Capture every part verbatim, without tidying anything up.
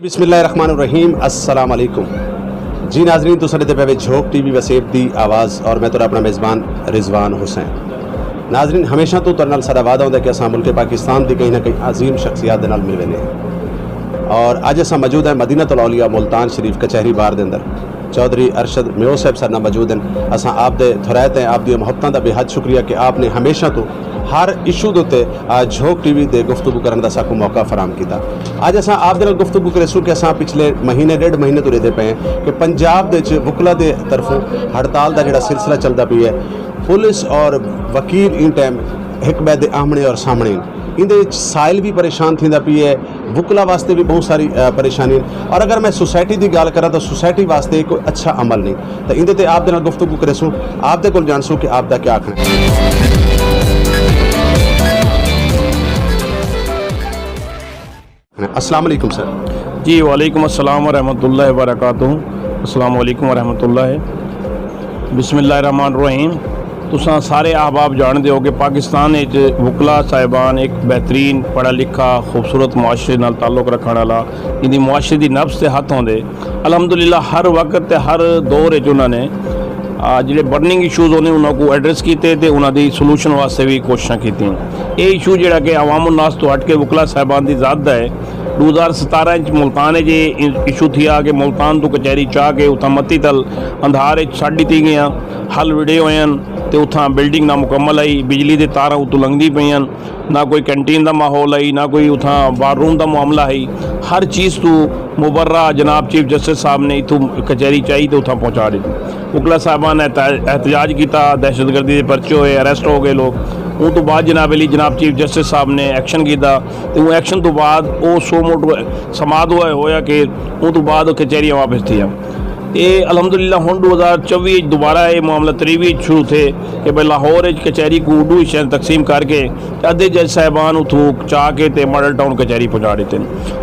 بسم اللہ الرحمن الرحیم، السلام علیکم۔ جی ناظرین، تساں ݙیہدے پئے وے جھوک ٹی وی وسیب دی آواز اور میں تہاݙا اپݨا میزبان رضوان حسین۔ ناظرین، ہمیشہ توں تہاݙے نال ساݙا وعدہ ہوندا ہے کہ اساں ملک پاکستان دی کہیں نہ کہیں عظیم شخصیات دے نال مل ویندے ہیں۔ اور اڄ اساں موجود ہیں مدینۃ الاولیاء ملتان شریف کچہری بار دے اندر۔ چوہدری ارشد میو صاحب ساݙے نال موجود ہیں۔ اساں آپ دے تھورائت ہیں، آپ دیاں محبتاں دا بے حد شکریہ کہ آپ نے ہمیشہ توں ہر ایشو دے اُتے، آ، جھوک ٹی وی دے گفتگو کرݨ دا ساکوں موقع فراہم کیتا۔ اڄ اساں آپ دے نال گفتگو کریسوں کہ اساں پچھلے مہینے، ݙیڈھ مہینے توں ݙیہدے پئے ہیں کہ پنجاب دے وچ وکلا دے طرفوں ہڑتال دا جڑا سلسلہ چلدا پیا ہے، پولیس اور وکیل ایں ٹائم ہک ٻئے دے آمنے اور سامنے ہیں۔ ایندے وچ سائل بھی پریشان تھیندا پیا ہے، وکلا واسطے بھی بہت ساری، آ، پریشانی ہیں۔ اور اگر میں سوسائٹی دی ڳالھ کراں تو سوسائٹی واسطے کوئی اچھا عمل نہیں۔ تو ایندے تے آپ دے نال گفتگو کریسوں، آپ دے کول جانسوں کہ آپ دا کیا آکھݨا ہے۔ السلام علیکم سر۔ جی، وعلیکم السلام ورحمۃ اللہ وبرکاتہ۔ السلام علیکم ورحمۃ اللہ۔ بسم اللہ الرحمن الرحیم۔ تساں سارے احباب جاݨدے ہو کہ پاکستان وچ وکلا صاحبان ایک بہترین پڑھا لکھا، خوبصورت معاشرے نال تعلق رکھݨ والا، ایندی معاشرے دی نبض تے ہتھ ہوندے۔ الحمدللہ ہر وقت تے ہر دور وچ انہاں نے، آ، جڑے برننگ ایشوز ہوندے انہاں کوں ایڈریس کیتے تے انہاں دی سولوشن واسطے وی کوششاں کیتیاں۔ اے ایشو جڑا کہ عوام الناس توں ہٹ کے وکلا صاحبان دی ذات دا ہے، ݙو ہزار ستارہ وچ ملتان وچ اے ایشو تھیا کہ ملتان توں کچہری چا کے اتھاں متی تل اندھار وچ چھڈ ݙتی ڳیاں، حل وڑے ہوئے ہن تے اتھاں بلڈنگ نامکمل ہئی، بجلی دے تاراں اتوں لنگھدی پئین، نہ کوئی کینٹین دا ماحول ہئی، نہ کوئی اتھاں بار روم دا معاملہ ہئی۔ ہر چیز توں مبرا جناب چیف جسٹس صاحب نے اتھوں کچہری چائی تے اتھاں پہنچا ݙتی۔ وکلا صاحبان نے احت-، احتجاج کیتا، دہشت گردی دے پرچے ہوئے، اریسٹ ہو گئے لوگ۔ اوں توں بعد جناب علی، جناب چیف جسٹس صاحب نے ایکشن کیتا تے اوں ایکشن توں بعد او سو موٹو سماعت ہوا، ہویا کہ اوں توں بعد او کچہریاں واپس تھیاں۔ اے الحمدللہ ہݨ ݙو ہزار چووی وچ دوبارہ اے معاملہ تریوی وچ شروع تھئے کہ بھئی لاہور وچ کچہری کوں ݙو حصیاں تقسیم کر کے تے ادھے جج صاحبان اتھوں چا کے تے ماڈل ٹاؤن کچہری پہنچا ݙتے۔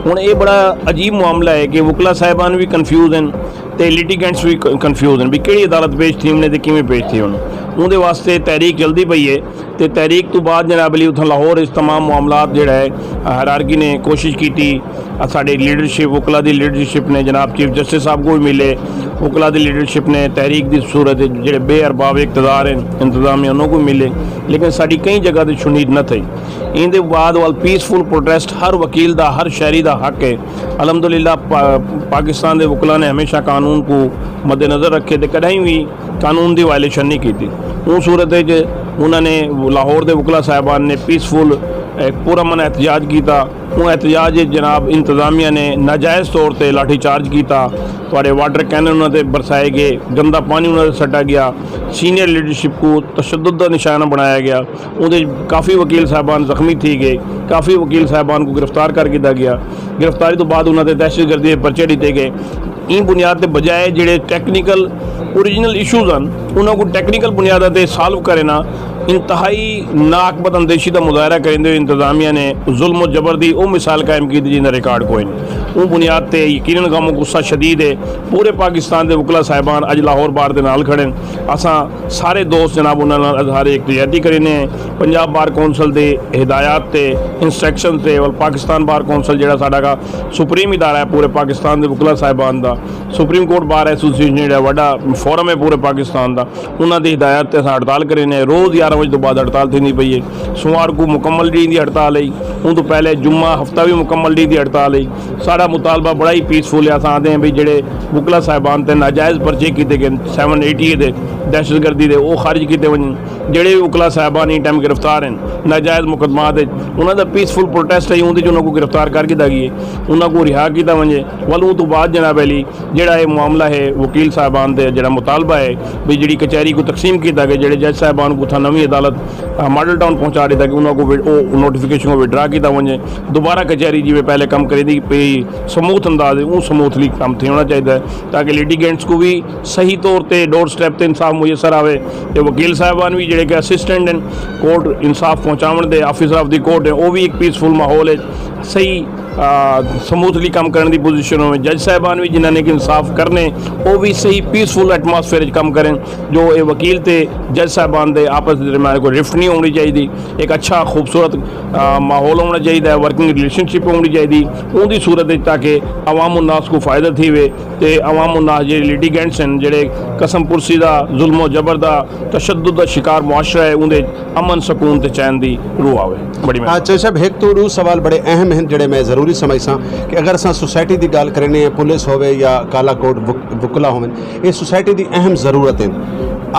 ہݨ اے بڑا عجیب معاملہ ہے کہ وکلا صاحبان وی کنفیوز ہن تے لیٹیگنٹس وی ک-، کنفیوز ہن، بھی کیڑھی عدالت پیش تھی ونڄے تے کیویں پیش تھی ونڄے۔ اوندے واسطے تحریک چلدی پئی ہے۔ تے تحریک توں بعد جناب علی اتھاں لاہور وچ تمام معاملات جڑا ہے، ہائرارکی نے کوشش کیتی، اساݙے لیڈرشپ، وکلا دی لیڈرشپ نے جناب چیف جسٹس صاحب کوں وی ملے، وکلا دی لیڈرشپ نے تحریک دی صورت وچ جڑے ٻئے ارباب اقتدار ہن، انتظامیہ انہاں کوں ملے، لیکن ساݙی کہیں جگہ تے شنید نہ تھئی۔ ایندے بعد ول پیسفل پروٹیسٹ ہر وکیل دا، ہر شہری دا حق ہے۔ الحمدللہ پا-، پاکستان دے وکلا نے ہمیشہ قانون کوں مد نظر رکھے تے کݙاہیں وی قانون دی وائلیشن نہیں کیتی۔ اوں صورت وچ انہاں نے، لاہور دے وکلا صاحبان نے پیسفل، اے، پرامن احتجاج کیتا۔ اوں احتجاج وچ جناب انتظامیہ نے ناجائز طور تے لاٹھی چارج کیتا، تہاݙے واٹر کینن انہاں تے برسائے ڳئے، گندا پانی انہاں تے سٹا ڳیا، سینئر لیڈرشپ کوں تشدد دا نشانہ بݨایا ڳیا۔ اوندے کافی وکیل صاحبان زخمی تھی ڳئے، کافی وکیل صاحبان کوں گرفتار کر گھدا ڳیا۔ گرفتاری توں بعد انہاں تے دہشت گردی دے پرچے ݙتے ڳئے۔ ایں بنیاد تے بجائے جڑے ٹیکنیکل اوریجنل ایشوز ہن، انہاں کوں ٹیکنیکل بنیاداں تے سالو کرݨا، انتہائی ناعاقبت اندیشی دا مظاہرہ کریندے ہوئے انتظامیہ نے ظلم و جبر دی او مثال قائم کیتی جیندا ریکارڈ کوئی نہیں۔ اوں بنیاد تے یقیناً غم و غصہ شدید ہے۔ پورے پاکستان دے وکلا صاحبان اڄ لاہور بار دے نال کھڑے ہن۔ اساں سارے دوست جناب انہاں نال اظہار یکجہتی کریندے ہیں۔ پنجاب بار کونسل دے ہدایات تے، انسٹرکشن تے، ول پاکستان بار کونسل جڑا ساݙا کا سپریم ادارہ ہے پورے پاکستان دے وکلا صاحبان دا، سپریم کورٹ بار ایسوسی ایشن جڑا وݙا فورم ہے پورے پاکستان دا، انہاں دی ہدایات تے اساں ہڑتال کریندے ہیں۔ روز یارہ وڄے توں بعد ہڑتال تھیندی پئی ہے۔ سوموار کوں مکمل ݙینہہ دی ہڑتال ہے، اوں توں پہلے جمعہ ہفتہ وی مکمل ݙینہہ دی ہڑتال ہے۔ ساݙا مطالبہ بڑا ہی پیسفل ہے۔ اساں آہدے ہیں بھئی جڑے وکلا صاحبان تے ناجائز پرچے کیتے ڳئے سیون ایٹی اے دے، دہشت گردی دے، او خارج کیتے ونڄن۔ جڑے وی وکلا صاحبان ایں ٹائم گرفتار ہن، ناجائز مقدمات وچ، انہاں دا پیسفل پروٹیسٹ ہے، اوندے وچ انہاں کوں گرفتار کر گھدا ڳئے، انہاں کوں رہا کیتا ونڄے۔ ول اوں توں بعد جناب علی جڑا اے معاملہ ہے وکیل صاحبان دے جڑا مطالبہ ہے بھئی جڑی کچہری کوں تقسیم کیتا ڳئے، جڑے جج صاحبان کوں اتھاں نویں عدالت، آ، ماڈل ٹاؤن پہنچا ݙتا ڳئے، انہاں کوں وی او نوٹیفکیشن کوں وڈرا کیتا ونڄے، دوبارہ کچہری جیویں پہلے کم کریندی پئی سموتھ انداز ہے، اوں سموتھلی کم تھیوݨا چاہیدا ہے تاکہ لیٹیگنٹس کوں وی صحیح طور تے ڈور سٹیپ تے انصاف میسر آوے تے وکیل صاحبان وی جڑے کہ اسسٹنٹ ہن کورٹ انصاف پہنچاوݨ دے، آفیسر آف دی کورٹ ہیں، او وی ایک پیسفل ماحول ہے، صحیح سموتھلی کم کرݨ دی پوزیشن ہووے، جج صاحبان وی جنہاں نے کہ انصاف کرݨے، او وی صحیح پیسفل ایٹماسفیئر وچ کم کرن، جو اے وکیل تے جج صاحبان دے آپس دے درمیان کوئی رفٹ نہیں ہونی چاہیدی۔ ایک اچھا خوبصورت ماحول ہونا چاہیے، ورکنگ ریلیشن شپ ہونی چاہیے، اون دی صورت وچ تاکہ عوام الناس کو فائدہ تھی وے، تے عوام الناس جڑے لیٹیگنٹس ہیں، جڑے قسم پرسی دا، ظلم و جبر دا، تشدد دا شکار معاشرہ ہے، اون دے امن سکون تے چین دی روح آوے۔ بڑی مہربانی۔ اچھا صاحب، ایک تو دو سوال بڑے اہم ہیں جڑے میں ضروری سمجھساں کہ اگر اساں سوسائٹی دی گال کرنے ہیں، پولیس ہوے یا کالا کوٹ وک-، وکلا ہوون، اے سوسائٹی دی اہم ضرورت ہیں۔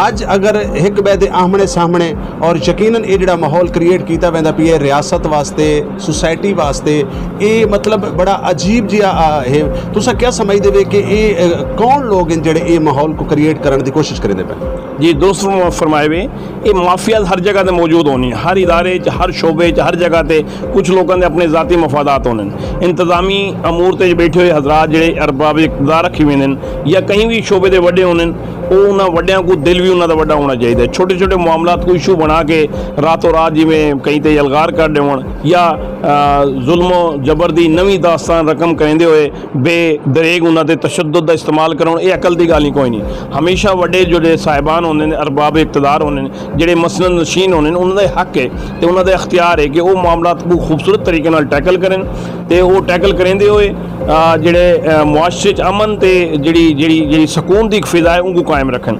اج اگر ایک بے دے آہمنے سامنے اور یقیناً اے جڑا ماحول کریئیٹ کیتا ویندا پیا ہے ریاست واسطے، سوسائٹی واسطے، اے مطلب بڑا عجیب جہا آ، ہے۔ تساں کیا سمجھدے وے کہ اے، اے، کون لوگ ہیں جڑے اے ماحول کو کریئیٹ کرن دی کوشش کریندے پے؟ جی، درست فرما-، فرمائے وے۔ اے مافیاز ہر جگہ تے موجود ہونی، ہر ادارے چ، ہر شعبے چ، ہر جگہ تے کچھ لوگوں دے اپنے ذاتی مفادات ہوندے۔ انتظامی امور تے بیٹھے ہوئے حضرات جڑے ارباب اقتدار رکھی ویندے ہیں یا کہیں بھی شعبے دے وڈے ہوندے ہیں، او انہاں وڈیاں کو دل بھی انہاں دا وڈا ہونا چاہیے۔ چھوٹے چھوٹے معاملات کو ایشو بنا کے راتوں رات جویں کہیں تے یلغار کر ݙیوݨ یا، آ، ظلم و جبر دی نویں داستان رقم کریندے ہوئے بے دریغ انہاں تے تشدد دا استعمال کرݨ، اے عقل دی ڳالھ ہی کوئی نہیں۔ ہمیشہ وݙے جڑے صاحبان ہوندے نے، ارباب اقتدار ہوندے نے، جڑے مسند نشین ہوندے نے، انہاں دا حق ہے تے انہاں دا اختیار ہے کہ او معاملات کو خوبصورت طریقے نال ٹیکل کرن تے او ٹیکل کریندے ہوئے، آ، جڑے، آ، معاشرے چ امن تے جڑی، جڑی، جڑی سکون دی ایک فضا ہے، اونکو قائم رکھن۔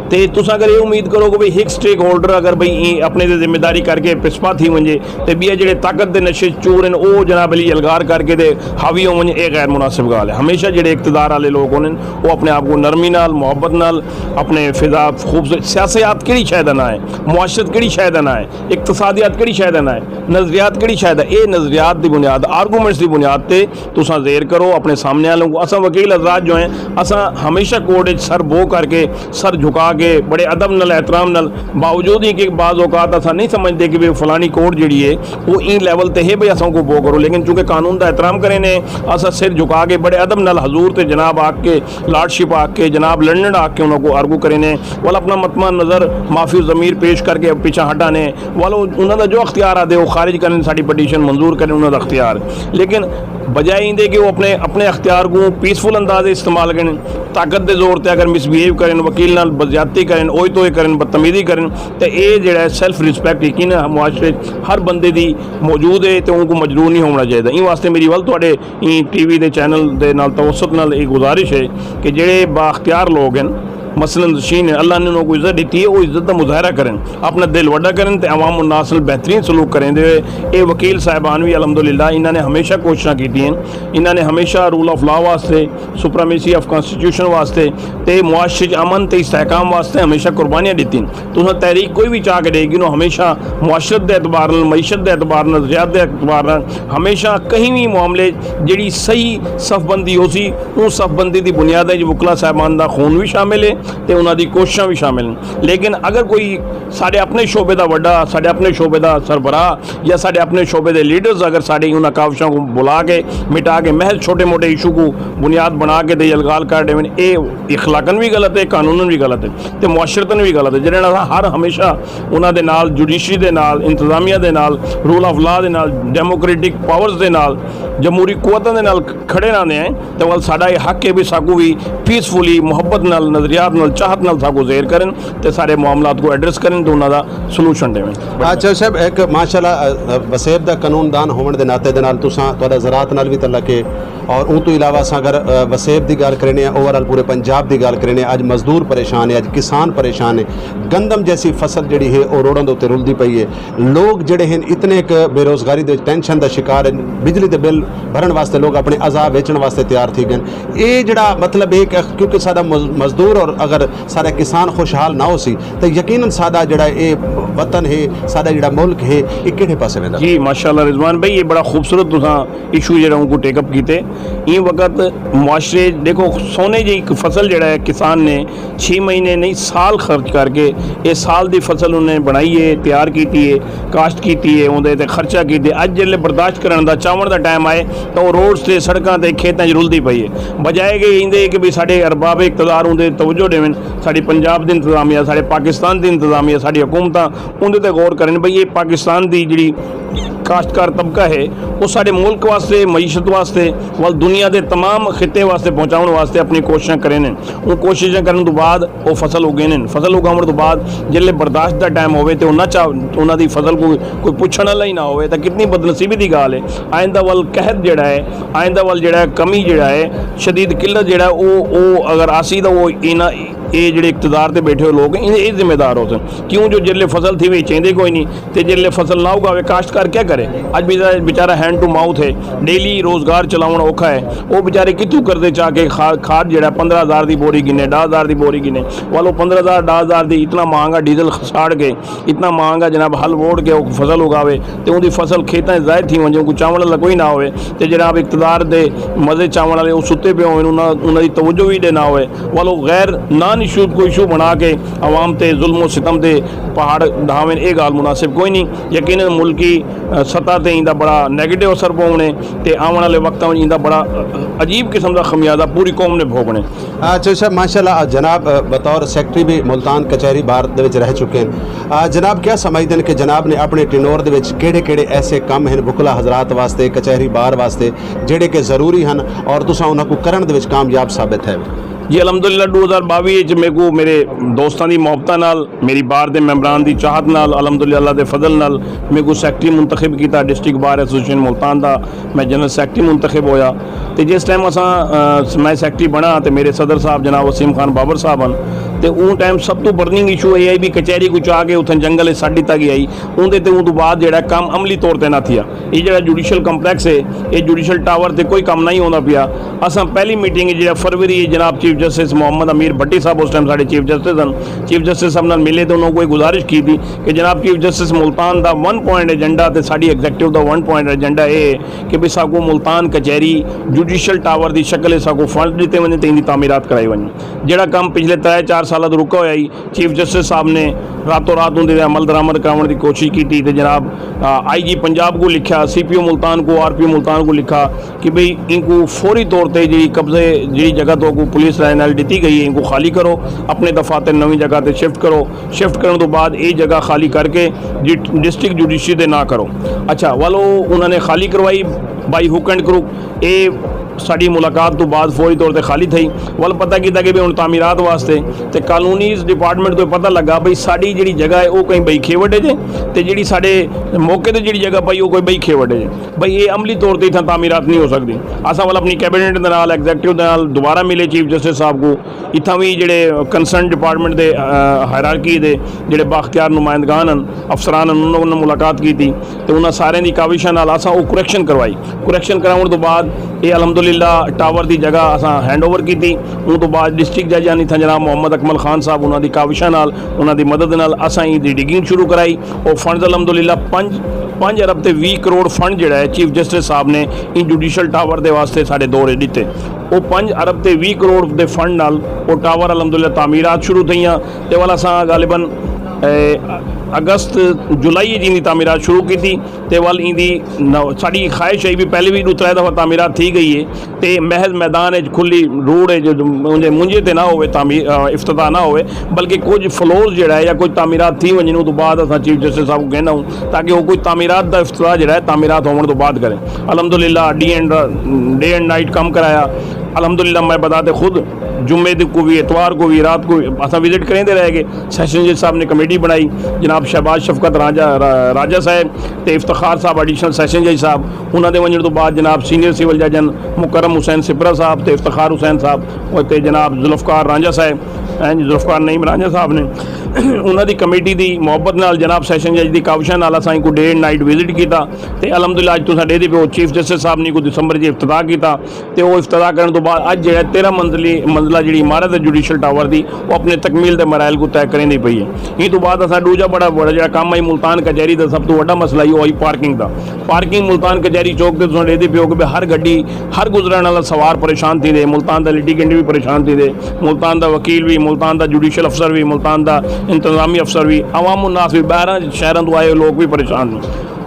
تے تساں اگر اے امید کرو کہ بھئی ہک سٹیک ہولڈر اگر بھئی ایں اپݨے تے ذمہ داری کر کے پسپا تھی ونڄے تے ٻیا جڑے طاقت دے نشے چ چور ہن، او جناب علی یلغار کر کے تے حاوی ہو ونڄن، اے غیر مناسب ڳالھ ہے۔ ہمیشہ جڑے اقتدار والے لوگ ہوندن، او اپݨے آپ کو نرمی نال، محبت نال، اپݨے فضا خوبصورت، سیاسیات کیڑھی شے دا ناں ہے، معاشرت کیڑھی شے دا ناں ہے، اقتصادیات کیڑھی شے دا ناں ہے، نظریات کیڑھی شے دا، اے نظریات دی بنیاد، آرگومنٹس دی بنیاد تے تساں زیر کرو اپݨے سامنے والوں کو۔ اساں وکیل حضرات جو ہیں، اساں ہمیشہ کورٹ وچ سر بو کر کے، سر جھکا کے، بڑے ادب نال، احترام نال، باوجود ہی کہ بعض اوقات اساں نہیں سمجھدے کہ بھئی فلانی کورٹ جڑی ہے، وہ این لیول تے ہے بھئی اساں کو بو کرو، لیکن چونکہ قانون دا احترام کرینے، اساں سر جھکا کے بڑے ادب نال حضور تے جناب آ کے، لارڈشپ آ کے، جناب لنڈن آ کے انہاں کو آرگو کرینے، والا اپنا مطمع نظر، معافی الضمیر پیش کر کے پچھا ہٹانے، والا انہاں دا جو اختیار آ دے، وہ خارج کرن، ساڈی پٹیشن منظور کرن، انہاں دا اختیار۔ لیکن بجائے ایندے کہ وہ اپنے، اپنے اختیار کو پیسفل انداز استعمال کرن، طاقت دے زور تے اگر مس بیہیو کرن، وکیل نال بزیادتی کرن، اوئی توئی کرن، بدتمیزی کرن، تے اے جڑا ہے سیلف ریسپیکٹ یقیناً معاشرے ہر بندے دی موجود ہے تے اون کو مجروح نہیں ہونا چاہیے۔ این واسطے میری ول تواڈے این ٹی وی دے چینل دے نال توسط نال ایک گزارش ہے کہ جڑے بااختیار لوگ ہیں، مسند نشین ہیں، اللہ نے انہوں کو عزت دیتی ہے، وہ عزت دا مظاہرہ کرن، اپنا دل وڈا کرن تے عوام الناس نال بہترین سلوک کریں دے ہوئے۔ اے وکیل صاحبان بھی الحمدللہ انہاں نے ہمیشہ کوششاں کیتی ہیں، انہاں نے ہمیشہ رول آف لا واسطے، سپریمیسی آف کانسٹیٹیوشن واسطے تے معاشرے چ امن تے استحکام واسطے ہمیشہ قربانیاں ڈتی ہیں۔ تساں تحریک کوئی بھی چاہ کے ڈے گنو، ہمیشہ معاشرت دے اعتبار نال، معیشت دے اعتبار نال، نظریات دے اعتبار نال، ہمیشہ کہیں بھی معاملے جڑی صحیح صف بندی ہو سی، اون صف بندی دی بنیاد ہے جو وکلا صاحبان دا خون بھی شامل ہے تے انہاں دی کوششاں بھی شامل ہیں۔ لیکن اگر کوئی ساڈے اپنے شعبے دا وڈا، ساڈے اپنے شعبے دا سربراہ یا ساڈے اپنے شعبے دے لیڈرز اگر ساڈی انہاں کاوشاں کو بلا کے، مٹا کے، محض چھوٹے موٹے ایشو کو بنیاد بنا کے تے یلغار کر ڈیون، اے اخلاقاً بھی غلط ہے، قانوناً بھی غلط ہے تے معاشرتاً بھی غلط ہے۔ جنہاں نال ہر ہمیشہ انہاں دے نال، جوڈیشری دے نال، انتظامیہ دے نال، رول آف لا دے نال، ڈیموکریٹک پاورز دے نال، جمہوری قوتاں دے نال کھڑے رہندے ہیں، تے ول ساڈا یہ حق ہے بھی ساکو بھی پیسفلی، محبت نال، نظریات نال، چاہت نال ساکو زیر کرن تے سارے معاملات کو ایڈریس کرن تے انہاں دا سولوشن ڈیون۔ اچھا صاحب، ایک ماشاءاللہ، اے، اے، وسیب دا قانون دان ہوون دے ناطے دے نال تساں، تہاڈا زراعت نال بھی تعلق ہے، اور اون تو علاوہ اساں اگر، اے، وسیب دی گالھ کرینے ہیں، اوور آل پورے پنجاب دی گالھ کرینے ہیں، اج مزدور پریشان ہے، اج کسان پریشان ہے، گندم جیسی فصل جڑی ہے او روڈاں دے اتے رلدی پئی ہے۔ لوگ جڑے ہیں اتنے ایک بے روزگاری دے ٹینشن دا شکار ہیں، بجلی دے بل بھرن واسطے لوگ اپنے اعضاء ویچن واسطے تیار تھی گئے۔ اے جڑا مطلب ہے کہ کیونکہ ساڈا مز-، مزدور اور اگر سارے کسان خوشحال نہ ہو سی تو یقیناً ساڈا جڑا اے وطن ہے، ساڈا جڑا ملک ہے، اے کیڑے پاسے ویندا؟ جی ماشاءاللہ رضوان بھائی، یہ بڑا خوبصورت تساں ایشو جڑا اون کو ٹیک اپ کیتے۔ این وقت معاشرے دیکھو، سونے جی ایک فصل جڑا ہے کسان نے چھ مہینے نہیں، سال خرچ کر کے اے سال دی فصل انہیں بنائی ہے، تیار کیتی ہے، کاشت کیتی ہے، اوندے تے خرچہ کیتے۔ اج جلے برداشت کرن دا، چاون دا ٹائم آئے تاں او روڈز تے، سڑکاں تے، کھیتاں وچ رلدی پئی ہے۔ بجائے کہ ایندے کہ بھی ساڈے ارباب اقتدار اوندے توجہ ڈیون، ساڈی پنجاب دی انتظامیہ، ساڈے پاکستان دی انتظامیہ، ساڈی حکومتاں اوندے تے غور کرن بھئی اے پاکستان دی جڑی کاشتکار طبقہ ہے، او ساڈے ملک واسطے، معیشت واسطے، ول دنیا دے تمام خطے واسطے پہنچاوݨ واسطے اپݨی کوششاں کریندن۔ اوں کوششاں کرݨ توں بعد او فصل اگیندن۔ فصل اگاوݨ توں بعد جلے برداشت دا ٹائم ہووے تے انہاں چا انہاں دی فصل کو کوئی پچھݨ والا ہی نہ ہووے تاں کتنی بدنصیبی دی ڳالھ ہے۔ آئندہ ول قحط جیڑھا ہے، آئندہ ول جیڑھا ہے، کمی جیڑھا ہے، شدید قلت جیڑھا ہے، او او اگر آسی تاں او انہاں اے جیڑھے اقتدار تے بیٹھے ہوئے لوگ ہیں، اے ذمہ دار ہوسن۔ کیوں جو جلے فصل تھیوے چیندے کوئی نہیں، تے جلے فصل نہ اگاوے کاشتکار کیا کرے؟ اج بیچارہ، بیچارہ ہینڈ ٹو ماؤتھ ہے، ڈیلی روزگار چلاوݨ اوکھا ہے۔ او بیچارے کتھوں قرضے چا کے کھا-، کھاد جیڑھا پندرہ ہزار دی بوری گھنے، ݙاہ ہزار دی بوری گھنے، ول او پندرہ ہزار، ݙاہ ہزار دی اتنا مہانگا ڈیزل ساڑ کے، اتنا مہانگا جناب ہل ووڑ کے او فصل اگاوے تے اوندی فصل کھیتاں وچ ضائع تھی ونڄے، کوئی چاوݨ والا کوئی نہ ہووے۔ تے جناب اقتدار دے مزے چاوݨ والے او ستے پئے ہوون، انہاں، انہاں دی توجہ وی ݙے نہ ہووے، ول او غیر نان ایشو کو ایشو بݨا کے عوام تے ظلم و ستم دے پہاڑ ڈھاون، اے ڳالھ مناسب کوئی نہیں۔ یقیناً ملکی، اہ، سطح تے ایندا بڑا نیگیٹو اثر پووݨے تے آوݨ والے وقتاں وچ ایندا بڑا، اہ، عجیب قسم دا خمیازہ پوری قوم نے بھوگݨے۔ اچھا صاحب، ماشاءاللہ، جناب، اہ، بطور سیکرٹری بھی ملتان کچہری بار دے وچ رہ چکے ہیں۔ اہ، جناب کیا سمجھدے ہیں کہ جناب نے اپنے ٹینور دے وچ کیڑھے کیڑھے ایسے کم ہیں وکلا حضرات واسطے، کچہری بار واسطے، جڑے کہ ضروری ہیں اور تساں انہاں کو کرن دے وچ کامیاب ثابت ہے؟ جی الحمدللہ، ݙو ہزار ٻاویہ وچ میکوں میرے دوستاں دی محبتاں نال، میری بار دے ممبران دی چاہت نال، الحمدللہ اللہ دے فضل نال میکوں سیکرٹری منتخب کیتا ڈسٹرکٹ بار ایسوسیئیشن ملتان دا۔ میں جنرل سیکرٹری منتخب ہویا۔ تے جس ٹائم اساں، آ، میں سیکرٹری بݨا تے میرے صدر صاحب جناب وسیم خان بابر صاحب ہن، تے اوں ٹائم سب توں برننگ ایشو اے ہئی بھی کچہری کو چا کے اتھاں جنگل اچ سٹ ݙتا ڳیا ہئی۔ اوندے تے اوں توں بعد جیڑھا کم عملی طور تے نہ تھیا۔ اے جیڑھا جوڈیشل کمپلیکس ہے، اے جوڈیشل ٹاور تے کوئی کم نہیں ہوندا پیا۔ اساں پہلی میٹنگ جیڑھا فروری جناب چیف جسٹس محمد امیر بھٹی صاحب اس ٹائم ساڈے چیف جسٹس ہن، چیف جسٹس صاحب نال ملے تے انہاں کوں اے گزارش کیتی کہ جناب chief justice Multan the one point agenda تے ساڈی executive the one point agenda اے ہے کہ بھی ساکوں ملتان کچہری جوڈیشل ٹاور دی شکل اچ ساکوں فنڈ ݙتے ونڄن تے ایندی تعمیرات کرائی ونڄن۔ جیڑھا کم پچھلے ترے چار سالاں توں رکا ہویا ہئی، چیف جسٹس صاحب نے راتوں رات اوندے تے عمل درآمد کراوݨ دی کوشش کیتی تے جناب، آ، آئی جی پنجاب کوں لکھیا، سی پی او ملتان کوں، آر پی او ملتان کوں لکھا کہ بھئی اینکوں فوری طور تے جیڑھی قبضے، جیڑھی جگہ تہاکوں پولیس لائن نال ݙتی ڳئی ہے، اینکوں خالی کرو، اپݨے دفاتر نویں جگہ تے شفٹ کرو، شفٹ کرݨ توں بعد اے جگہ خالی کر کے جی ڈسٹرکٹ جوڈیشری دے ناں کرو۔ اچھا، ول او انہاں نے خالی کروائی بائی ہک اینڈ کروک۔ اے ساݙی ملاقات توں بعد فوری طور تے خالی تھئی۔ ول پتہ کیتا کہ بھئی ہݨ تعمیرات واسطے تے کالونیز ڈپارٹمنٹ توں پتہ لڳا بھئی ساݙی جیڑھی جگہ ہے او کہیں ٻئی کھیوٹ ہے جے، تے جیڑھی ساݙے موقع تے جیڑھی جگہ پئی او کوئی ٻئی کھیوٹ ہے جے۔ بھئی اے عملی طور تے اتھاں تعمیرات نہیں ہو سڳدی۔ اساں ول اپݨی کیبنٹ دے نال، ایگزیکٹو دے نال دوبارہ ملے چیف جسٹس صاحب کوں، اتھاں وی جیڑھے کنسرن ڈپارٹمنٹ دے، آ، ہائرارکی دے جیڑھے بااختیار نمائندگان ہن، افسران ہن، انہاں نال ملاقات کیتی تے انہاں ساریں دی کاوشاں نال اساں او کریکشن کروائی۔ کریکشن کراوݨ توں بعد اے الحمدللہ ٹاور دی جگہ اساں ہینڈ اوور کیتی۔ اوں توں بعد ڈسٹرکٹ جج ہن اتھاں جناب محمد اکمل خان صاحب، انہاں دی کاوشاں نال، انہاں دی مدد نال اساں ایں دی ڈگنگ شروع کرائی۔ او فنڈز الحمدللہ پنج، پنج ارب تے ویہہ کروڑ فنڈ جیڑھا ہے چیف جسٹس صاحب نے ایں جوڈیشل ٹاور دے واسطے ساݙے دور اچ ݙتے۔ او پنج ارب تے ویہہ کروڑ دے فنڈ نال او ٹاور الحمدللہ تعمیرات شروع تھئیاں۔ تے ول اساں غالباً، اے، اگست، جولائی جی دی تعمیرات شروع کیتی۔ تے ول ایندی نو-، ساݙی خواہش ہے بھی پہلے بھی ݙو ترے دفعہ تعمیرات تھی ڳئی ہے تے محض میدان اچ کھلی روڈ ہے جو منجے، منجے تے نہ ہوئے تعمیر، آ، افتتاح نہ ہوئے، بلکہ کچھ فلورز جیڑھا ہے یا کچھ تعمیرات تھی ونڄن، اوں توں بعد اساں چیف جسٹس صاحب کوں کہنا ہوں تاکہ وہ کچھ تعمیرات دا افتتاح جیڑھا ہے تعمیرات ہووݨ توں بعد کریں۔ الحمدللہ ڈے اینڈ، ڈے اینڈ نائٹ کم کرایا۔ الحمدللہ میں بذات خود جمعے دے کو بھی، اتوار کو بھی، رات کو بھی اساں وزٹ کریندے رہ گئے۔ سیشن جج صاحب نے کمیٹی بݨائی، جناب شہباز شفقت رانجھا، را-، راجہ صاحب تے افتخار صاحب ایڈیشنل سیشن جج صاحب، انہاں دے ونڄݨ توں بعد جناب سینئر سول جج ہن مکرم حسین سپرا صاحب تے افتخار حسین صاحب تے جناب ذوالفقار رانجھا صاحب، ہیں جی، ذوالفقار نعیم رانجھا صاحب نے، انہاں دی کمیٹی دی محبت نال جناب سیشن جج دی کاوشاں نال اساں کو ڈے اینڈ نائٹ وزٹ کیتا تے الحمدللہ اڄ تساں ݙیہدے پیو چیف جسٹس صاحب نے کو دسمبر جی افتتاح کیتا۔ تے او افتتاح کرݨ توں بعد اڄ جیڑھا تیرہ منزلی، منزلہ جیڑھی عمارت ہے جوڈیشل ٹاور دی، او اپݨے تکمیل دے مراحل کوں طے کریندی پئی ہے۔ ایں توں بعد اساں ݙوجھا بڑا، بڑا جیڑھا کم ہے ملتان کچہری دا سب توں وݙا مسئلہ ہی او ہئی پارکنگ دا۔ پارکنگ ملتان کچہری چوک تے تساں ݙیہدے پیو کہ بھئی ہر گڈی، ہر گزرݨ والا سوار پریشان تھیندے، ملتان دا لیٹیگنٹ بھی پریشان تھیندے، ملتان دا وکیل بھی، ملتان دا جوڈیشل افسر بھی، ملتان دا انتظامی افسر بھی، عوام الناس بھی، ٻاہراں شہراں توں آئے ہوئے لوگ بھی پریشان ہن۔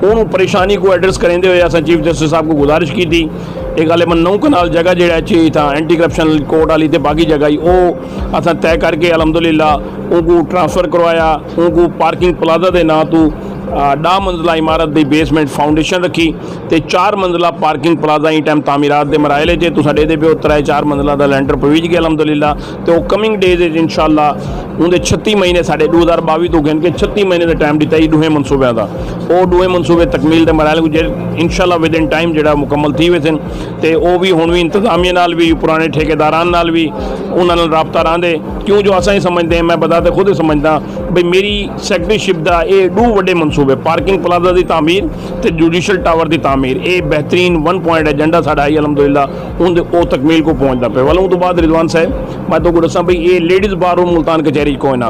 اوں پریشانی کو ایڈریس کریندے ہوئے اساں چیف جسٹس صاحب کو گزارش کیتی۔ اے غالباً نو کنال جگہ جیڑھا اچ اتھاں اینٹی کرپشن کورٹ والی تے باقی جگہ ہی او اساں طے کر کے الحمدللہ اوں کو ٹرانسفر کروایا، اوں کو پارکنگ پلازہ دے ناں توں ݙاہ منزلہ عمارت دی بیسمنٹ فاؤنڈیشن رکھی تے چار منزلہ پارکنگ پلازہ ایں ٹائم تعمیرات دے مراحل اچ ہے۔ تساں ݙیہدے پیو ترے چار منزلہ دا لینٹر پویج ڳئے الحمدللہ۔ تے او کمنگ ڈیز اچ انشاءاللہ اوندے چھتی مہینے، ساݙے ݙو ہزار ٻاویہہ توں گھن کے چھتی مہینے دا ٹائم ݙتا ہئی ݙوہیں منصوبیاں دا۔ او ݙوہیں منصوبے تکمیل دے مراحل کوں جیڑھے انشاءاللہ ود ان ٹائم جیڑھا مکمل تھی ویسن۔ تے او وی ہݨ وی انتظامیہ نال وی، پراݨے ٹھیکیداران نال وی انہاں نال رابطہ رہندے، کیوں جو اساں ہی سمجھدے ہیں، میں بذات خود ہی سمجھدا بھئی میری سیکرٹری شپ دا اے ݙو وݙے منصوبے، پارکنگ پلازہ دی تعمیر تے جوڈیشل ٹاور دی تعمیر، اے بہترین ون پوائنٹ ایجنڈا ساݙا ہئی الحمدللہ۔ اون دے او تکمیل کوں پہنچدا پئے۔ ول اوں توں بعد رضوان صاحب، میں تہاکوں ݙساں بھئی اے لیڈیز بار روم ملتان کچہری اچ کوئنہ۔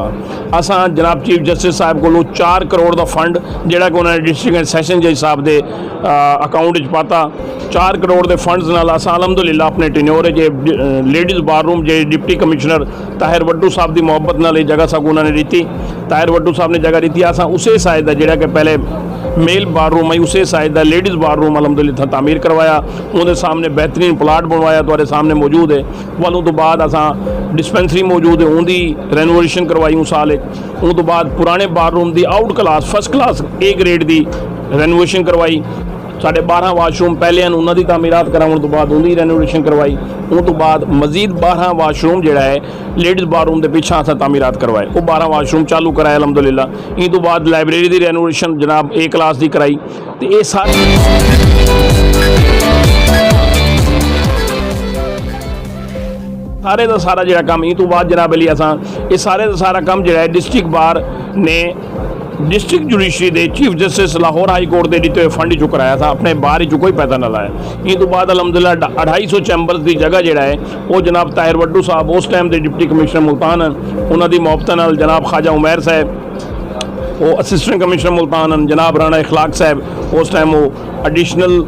اساں جناب چیف جسٹس صاحب کولوں چار کروڑ دا فنڈ جیڑھا کہ انہاں نے ڈسٹرکٹ اینڈ سیشن جج صاحب دے، آ، اکاؤنٹ اچ پاتا، چار کروڑ دے فنڈز نال اساں الحمدللہ اپݨے ٹینیور اچ اے، آ، لیڈیز بار روم جیڑھے ڈپٹی کمشنر طاہر وٹو صاحب دی محبت نال اے جگہ ساکوں انہاں نے ݙتی، طاہر وٹو صاحب نے جگہ ݙتی، اساں اسے سائز دا جیڑھا کہ پہلے میل بار روم ہئی، اسے سائز دا لیڈیز بار روم الحمدللہ اتھاں تعمیر کروایا۔ اوندے سامݨے بہترین پلاٹ بݨوایا، تہاݙے سامݨے موجود ہے۔ ول اوں توں بعد اساں ڈسپنسری موجود ہے، اوندی رینوویشن کروائی اوں سال اچ۔ اوں توں بعد پراݨے بار روم دی out class, first class, A grade دی رینوویشن کروائی۔ ساݙے ٻارہاں واش روم پہلے ہن، انہاں دی تعمیرات کراوݨ توں بعد اوندی رینوویشن کروائی۔ اوں توں بعد مزید ٻارہاں واش روم جیڑھا ہے لیڈیز بار روم دے پچھاں اساں تعمیرات کروائے، او ٻارہاں واش روم چالو کرائے الحمدللہ۔ ایں توں بعد لائبریری دی رینوویشن جناب اے کلاس دی کرائی۔ تے اے سارے سارے دا سارا جڑا کم ایں توں بعد جناب علی اساں، اے سارے دا سارا کم جڑا ہے ڈسٹرکٹ بار نے ڈسٹرکٹ جوڈیشری دے چیف جسٹس لاہور ہائی کورٹ دے ݙتے ہوئے فنڈ چوں کرایا تھا، اپݨے بار چوں کوئی پیسہ نہ لایا۔ ایں توں بعد الحمدللہ ڈ-، اڑھائی سو چیمبرز دی جگہ جڑا ہے، او جناب طاہر وڈو صاحب اس ٹائم دے ڈپٹی کمشنر ملتان ہن، انہاں دی محبتاں نال جناب خواجہ عمیر صاحب، او اسسٹنٹ کمشنر ملتان ہن، جناب رانا اخلاق صاحب اس ٹائم او ایڈیشنل،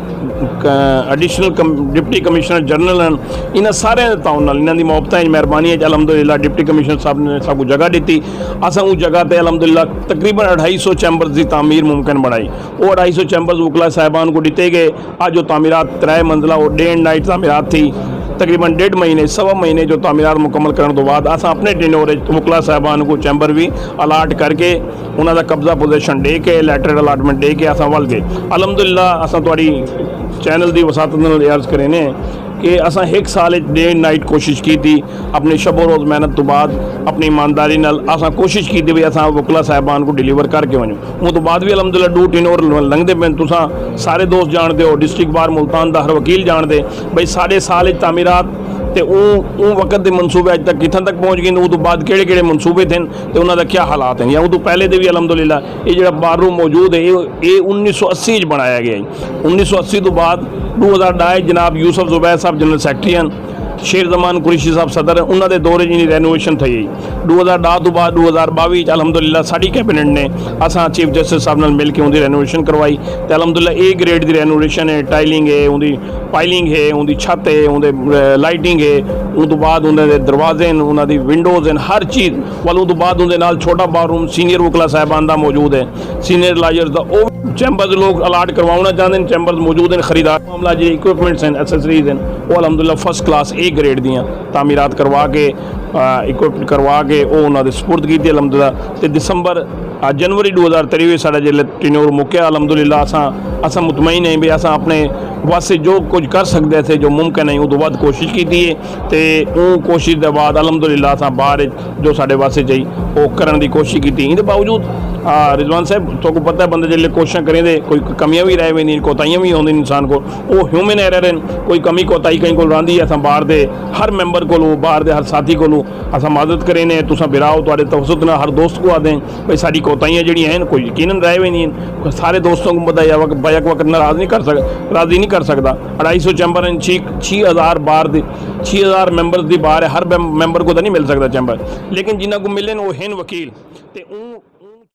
ایڈیشنل کم-، ڈپٹی کمشنر جنرل ہن۔ انہاں سارے دے تعاون نال، انہاں دی محبتاں اچ، مہربانی اچ الحمدللہ ڈپٹی کمشنر صاحب نے ساکوں جگہ ݙتی۔ اساں اوں جگہ تے الحمدللہ تقریباً اڑھائی سو چیمبرز دی تعمیر ممکن بݨائی۔ او اڑھائی سو چیمبرز وکلا صاحبان کوں ݙتے ڳئے۔ اڄ او تعمیرات ترے منزلہ، او ڈے اینڈ نائٹ تعمیرات تھی۔ تقریباً ݙیڈھ مہینے، سوا مہینے جو تعمیرات مکمل کرݨ توں بعد اساں اپݨے ٹینیور اچ وکلا صاحبان کوں چیمبر وی الاٹ کر کے انہاں دا قبضہ پوزیشن ݙے کے، لیٹرل الاٹمنٹ ݙے کے اساں ول ڳئے۔ الحمدللہ اساں تہاݙی چینل دی وساطت نال اے عرض کرینے کہ اساں ہک سال اچ ڈے اینڈ نائٹ کوشش کیتی، اپݨی شب و روز محنت توں بعد اپݨی ایمانداری نال اساں کوشش کیتی بھئی اساں وکلا صاحبان کوں ڈیلیور کر کے ونڄوں۔ اوں توں بعد وی الحمدللہ ݙو ٹینیور لنگھدے پئن، تساں سارے دوست ڄاݨدے ہو، ڈسٹرکٹ بار ملتان دا ہر وکیل ڄاݨدے بھئی ساݙے سال اچ تعمیرات تے اوں، اوں وقت دے منصوبے اڄ تک کتھاں تک پہنچ ڳئے، اوں توں بعد کیڑھے کیڑھے منصوبے تھئن تے انہاں دا کیا حالات ہن۔ یا اوں توں پہلے دے وی الحمدللہ اے جڑا بار روم موجود ہے، اے، اے انیس سو اسی اچ بݨایا ڳیا ہے۔ انیس سو اسی توں بعد ݙو ہزار ݙاہ اچ جناب یوسف زبیر صاحب جنرل سیکرٹری ہن، شیر زمان قریشی صاحب صدر ہن، انہاں دے دور اچ اینی رینوویشن تھئی ہے۔ ݙو ہزار ݙاہ توں بعد ݙو ہزار ٻاویہہ اچ الحمدللہ ساݙی کیبنٹ نے اساں چیف جسٹس صاحب نال مل کے اوندی رینوویشن کروائی تے الحمدللہ اے گریڈ دی رینوویشن ہے، ٹائلنگ ہے، اوندی پائلنگ ہے، اوندی چھت ہے، اوندے، اے، لائٹنگ ہے، اوں توں بعد اوندے دے دروازے ہن، انہاں دی ونڈوز ہن، ہر چیز۔ ول اوں توں بعد اوندے نال چھوٹا بار روم سینئر وکلا صاحبان دا موجود ہے، سینئر لائرز دا۔ او چیمبرز لوگ الاٹ کرواوݨا چاہندے ہن، چیمبرز موجود ہن، خریدار معاملہ جی اکوپمنٹس ہن، ایکسیسریز ہن، او الحمدللہ فرسٹ کلاس اے گریڈ دیاں تعمیرات کروا کے، آ، اکوپڈ کروا کے او انہاں دے سپرد کیتی الحمدللہ۔ تے دسمبر، آ، جنوری ݙو ہزار تریوی ساݙا جیلے ٹینیور مکیا الحمدللہ، اساں، اساں مطمئن ہیں بھئی اساں اپݨے واسطے جو کچھ کر سڳدے سے، جو ممکن ہے، اوں توں ودھ کوشش کیتی ہے۔ تے اوں کوشش دے بعد الحمدللہ اساں بار اچ جو ساݙے واسطے چاہی، او کرݨ دی کوشش کیتی۔ ایندے باوجود، آ، رضوان صاحب، تہاکوں پتہ ہے بندہ جیلے کوششاں کریندے، کوئی کمیاں وی رہ ویندین، کوتاہیاں وی ہوندین انسان کول۔ او ہیومن ایرر ہن، کوئی کمی کوتاہی کہیں کول رہندی ہے، اساں بار دے ہر ممبر کولوں، بار دے ہر ساتھی کولوں اساں معذرت کرینے، تساں بھرا ہو، تہاݙے توسط نال ہر دوست کوں آہدے ہیں بھئی ساݙی کوتاہیاں جیڑھیاں ہن، کوئی یقیناً رہ ویندین۔ سارے دوستاں کوں بندہ یا وقت، بیک وقت ناراض نہیں کر سک-، راضی نہیں کر سکدا۔ اڑھائی سو چیمبر ہن، چھی، چھی ہزار بار دی، چھی ہزار ممبرز دی بار ہے، ہر مم-، ممبر کوں تاں نہیں مل سکدا چیمبر، لیکن جنہاں کوں ملن او ہن وکیل۔ تے اوں